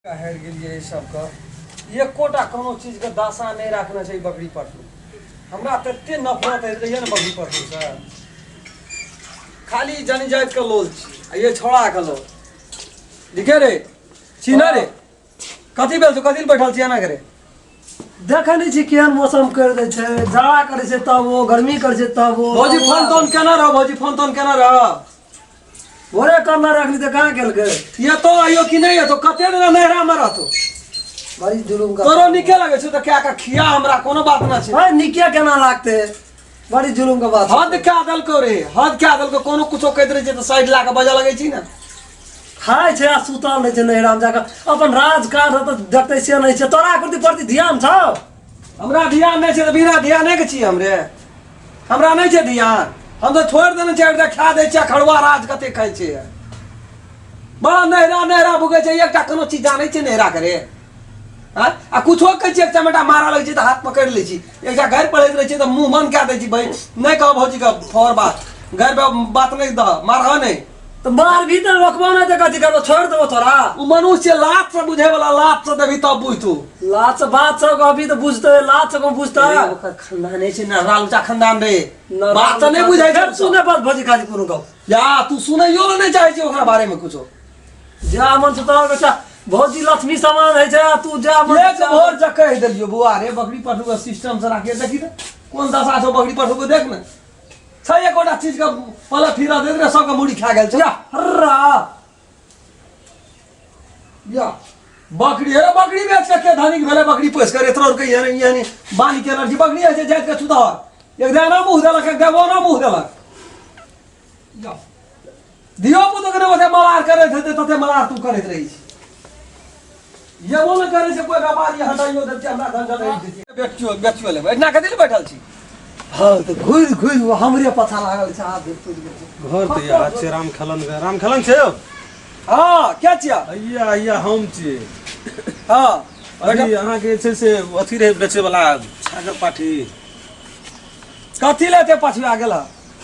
हारि गेलियै एहि सबके। एकोटा कोनो चीजके दशा नहि राखने छै ई बकरी पटरू। हमरा तते नफरत होइत रहैए ने बकरी पटरूसँ। खाली जनी जातिके लोल छी आ ये छौड़ाके लोल। दिखे रे छी ना रे, कथी भेल छौ? कथी लए बैठल छी एना करे? देखै नहि छी केहन मौसम करि दै छै, जाड़ा करै छै तब ओ, गर्मी करै छै तब ओ। भौजी फोन तोन केना रह? भौजी फोन तोन केना रह? भोरे करना रखली तऽ कहाँ केलकै? ये तो आइयो कि नहीं एतो? कते दिन नैहरा में रहतो? बड़ी जुलुम का। तोरो निके लगे छौ तऽ क्या का खिया, हमरा कोनो बात ना छै। है निके केना लागते, बड़ी जुलुम के बात। हद क्या देलको रे, हद क्या देलको? कोनो कुछो कहैत रहै छै तऽ साइड ला के बजऽ लगै छी ने। खाइ छै आ सुतल रहै छै नैहरा में जाकऽ, अपन राज काज तऽ देखतै से नहि छै। तोरा प्रति प्रति ध्यान छौ? हमरा ध्यान नहि छै तऽ बिना ध्याने के छियै हमरे। हमरा नहि छै ध्यान, हम तऽ छोड़ि देने छियै। एकटा खा दै छियै खड़ुआ राज कते खाइ छै। बड़ा नैहरा नैहरा भुकै छै, एकटा कोनो चीज जानै छै नैहरा करे? आँय? आ कुछो कहै छियै, एक चमेटा मारऽ लगै छै तऽ हाथ पकड़ि लै छी। एकटा गारि पढ़ैत रहै छै तऽ मुँह बन्द कए दै छी, भाइ नहि कहब भौजीके फर बात, गारि बात नहि दह, मारह नहि। तऽ मार भी तऽ रोकबो नहि तऽ कथी करबो? छोड़ि देबो तोरा? ओ मनुष्य लात से बुझे वाला, लात से देबी तब बुझतू। लात से बात सब अभी तऽ बुझतै, लात से बुझतै? अरे ओकर खानदान छै नहरा ऊँचा खानदान रे, बात तऽ नहि बुझै छै। सुने बात भौजी खाली कोनो गप। या तू सुनैयो लए नहि चाहै छी ओकरा बारे में कुछो। जा मन से तोरा बच्चा भौजी लक्ष्मी समान होइ छै, आ तू जा मन एक भोर जे कहि देलियो बौआ रे, बकरी पठू के सिस्टम से राखिए, देखी तऽ कोन दशा छौ बकरी पठू के, देख ने छै एकोटा चीज के पलट फिरा दे रे, सबके मुड़ी खा गेल छै। या हर्रा या बकरी हे, बकरी बेच के के धनिक भेलै? बकरी पोसि कर एतरो के यानी यानी बानी के छी बकरी होइ छै जाइत के छुतहर, एक दाना मुँह देलक, एक देबो मुँह देलक। या धियो पुतो के ओते मलार करैत हेतै तते मलार तू करैत रहै छी। ये ने करै छै कोइ व्यापारी, हटाइयो देतै हमरा झंझट रहै छै। बेचियो बेचियो लेबै, एतना कथी लए बैठल छी? हँ तऽ घुरि घुरि हमरे पाछा लागल छै, हाथ धरि पुरि गेल छै। घर तऽ इएह छै। राम खेलन राम खेलन छै यौ। हँ, के छियै? अइया अइया हम छियै। हँ। अभी अहाँके जे छै से अथी रहै बेचै वला छागर पाठी। कथी लए एते पछुआ गेल?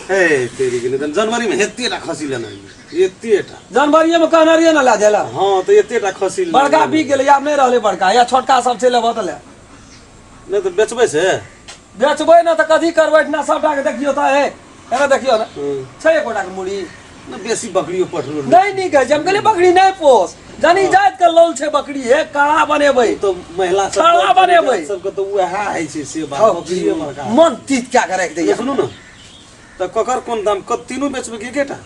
हे तेरी गेलै तहन जनवरी में एते टा खसी लेना है, एते टा। जनवरिये में कहने रहियै ने लए जाय लए। हँ तऽ एते टा खसी लेना। बड़का बिक गेलै, आब नहि रहलै बड़का, या छोटका सब छै, लेबऽ तऽ ले। नहि तऽ बेचबै से? बेचबै ने तऽ कथी करबै? एहिठिना सबटा के देखियौ तऽ, हे एना देखियौ ने। छै एकोटा के मुड़ी नहि, बेसी बकरियो पठरो नहि नीक होइ छै। हम कहलियै बकरी नहि पोस, जनी जाति के लौल छै बकरी, हे कड़ा बनेबै तऽ महिला सब छाड़ा बनेबै। सबके तऽ उएह होइ छै से बात, बकरिये बड़का। मन तीत कए के राखि दैया। सुनू ने तऽ ककर कोन दाम? तीनू बेचबै कि एकेटा?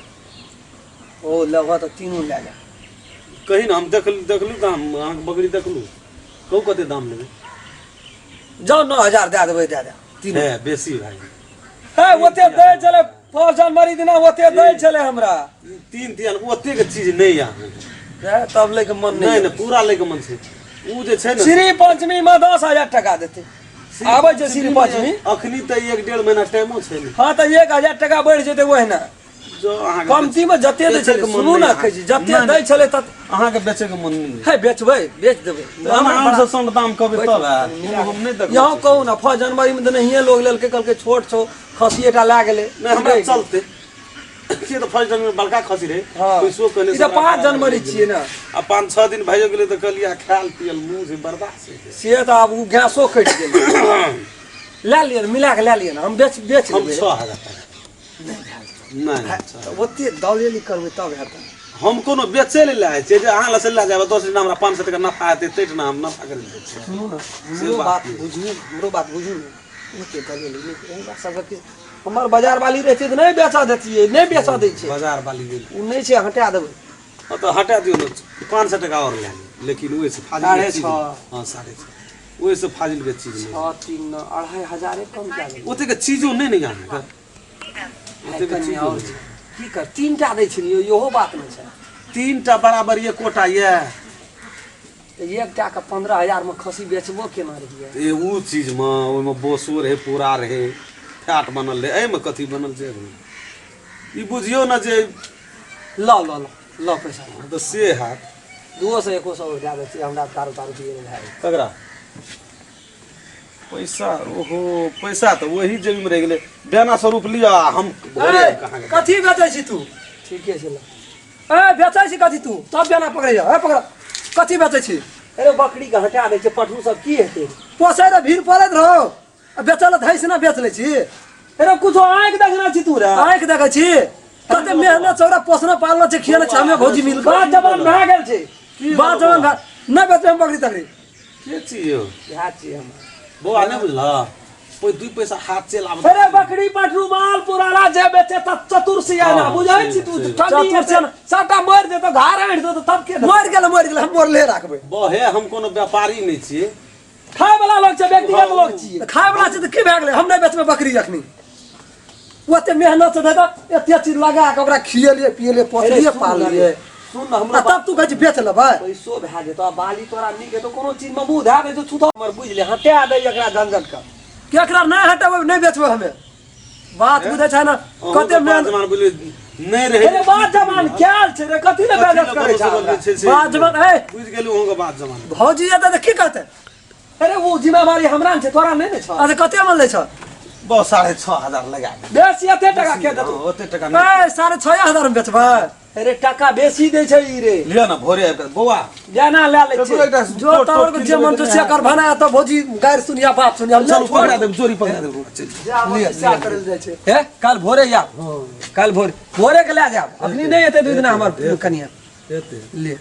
ओ लेबह तऽ तीनू लए जा। कही ने, हम देख देखलू दाम, अहाँके बकरी देखलू, कहू कते दाम लेबै? जाउ 9000 दए देबै, दए दे तीनू। हे बेसी भए गेल। हे ओते दै छलै फर्स्ट जनवरी दिना, ओते दै छलै हमरा। तीन तीन ओतेक चीज नहि यऽ अहाँके। हे, तब लैके मन नहि नहि। नहि, पूरा लैके मन छै, ओ जे छै ने। श्री पंचमी में 10,000 टका देतै, आबै छै श्री पंचमी। अखनी तऽ एक डेढ़ महीना टाइमो छै ने। हँ तऽ 1000 टका बढ़ि जेतै ओहिना। जो अहाँके कमती में जते दै बेचैके छलै मन सुनू नहि ने, अहाँके। कहै छी जते नहि, दै छलै तत अहाँके बेचैके मन नहि। हे बेचबै, बेच देबै। हमरा से सन दाम कहबै तब आयत। हम नहि देखबै। यहाँ कहू ने, फर्स्ट जनवरी में तऽ नहिए लोग लेलकै, कहलकै छोट छौ, खसिएटा लए गेलै। नहि, हमरा चलते से तऽ फर्स्ट जनवरी बड़का खसी रहै। हँ। पैसो कने ई तऽ 5 जनवरी छियै ने। आ 5-6 दिन भइयो गेलै तऽ कहलियै खायल पियल मुँह छै बर्दाश्त होइ छै। से तऽ आब ओ गैसो कटि गेलै। लए लिअ ने, मिला कऽ लए लिअ ने, हम बेच बेच हम लेबै। 6000 टाका नहि। तऽ ओते दौड़ेली करबै तब हेतै। हम कोनो बेचै लए लए छियै जे अहाँ लए से लए जायब, 10 दिन हमरा 500 टका नफा हेतै, ताहि ठिना हम नफा करै लए छियै। सुनू ने, हमरो बात बात नहि। बुझू, हमरो बात बुझू ने, ओते दलेली नहि हमरा सबके। कि हमर बाजार वाली रहितै तऽ नहि बेचऽ दैतियै, नहि बेचऽ दै छै। बाजार वाली गेल। ओ नहि छै, हटा देबै। हँ तऽ हटा दियौ ने, 500 टका आओर लए लिअ, लेकिन ओहिसँ फाजिल साढ़े चीज छओ। हँ, 6.5, ओहिसँ फाजिलके चीज नहि। 6 3 9, 2,500 कम कए देबै। ओतेक चीजो नहि ने अहाँके, ओतेक कनि चीजो आओर नहि। छै। की कर, तीन टा दै छलियै, इहो बात नहि छै। तीन टा बराबर एकोटा यऽ। तऽ एकटाके 15,000मे खस्सी बेचबो केना रहियै? ए उ चीजमे ओहिमे बोसो रहै, पूरा रहै, फैट बनल रहै, एहिमे कथी बनल छै? ई बुझियौ ने जे ल ल ल ल पैसा ल। तऽ से हैत। 200 100 दए दै छियै, हमरा दारू तारू पियै लए भए गेल। ककरा पैसा? ओहो पैसा तऽ वही जेबीमे रहि गेलै। बेना स्वरूप लिअ आ हम भोरे ए, कहाँ गेलै? कथी बेचै छी तू? ठीके छै, ल। ए बेचै छी कथी तू? तब बेना पकड़ै जा, ए पकड़। कथी बेचै छी? अरे बकरी के हटा दै छै, पठरू सब की हेतै? पोसै रे भीड़ पड़ैत रहो आ बेचल धैस ना बेच लै छी। अरे कुछो आँखि देखने छी तू रे? आँखि देखै छी, कते मेहनत छै ओकरा पोसना पालना छै, खियेने छै हमे भौजी मिल बात जवान भए गेल छै। बात जवान भए नहि बेचबै हम बकरी तकरी। के छी यौ? इएह छियै हमर बौआ, नहि बुझलह, कोइ 2 पैसा हाथ चलि आबत। अरे बकरी पठरू माल पुराना जे बेचे त चतुर सियाना। हाँ, बुझै सही छी तू? सही। ठंडी चतुर सियाना। सबटा मरि जेतौ, घार आनि देतौ तब के देतौ? मरि गेलै, मरि गेलै, हम मरले राखबै। बहे, हम कोनो व्यापारी नहि छियै। खाय वाला लोग छै, व्यक्तिगत लोग छियै। तऽ खाय वला छै तऽ की भए गेलै? हम नहि बेचबै बकरी अखनी। ओते मेहनत से दादा एते चीज लगा के ओकरा खियेलियै पियेलियै, पोसलियै पाललियै। सुन न आ हमरा तब तू कहै छी बेच लेबै? पैसो भए जेतौ आ बाली तोरा नीक हेतौ, कोनो चीज मे मुँह धए दै छौ छूतौ हमर, बुझि ले, हटा दै एकरा झंझट के। केकरा नहि हटेबै, नहि बेचबै हमे। बात बुझै छै ने? कते मेहनत मेहनत जमान बुझलियै नहि रहै। अरे बात जमान कैल छै रे, कथी ले बेइज्जत करै छै हमरा? बात जमान ए बुझि गेलहुँ अहाँके बात जमान। भौजी एतै तऽ की कहतै? अरे ओ जिम्मेवारी हमरा ने छै, तोरा नहि ने छौ। अच्छा, कते मन लै छ? बस 6500 लगा दे। बेसी एते टका के देतौ? हँ, ओते टका नहि। ए, 6500 मे बेचबै? अरे टका बेसी दै छै ई रे। लिअ ने, भोरे आबि कऽ बौआ जेना लए लै ककरो छै। एकटा जो तोहर के जे मन छौ से कर, भना तऽ भौजी गारि सुनिया, बात सुनिया। चलू, पकड़ा देब, जोरी पकड़ा देब, चलि। लिअ, सएह करल जाइ छै। हे, काल्हि भोरे आयब, काल्हि भोरे भोरे के लए जायब। अखनी नहि एतै 2 दिना हमर कनिया। एते ले।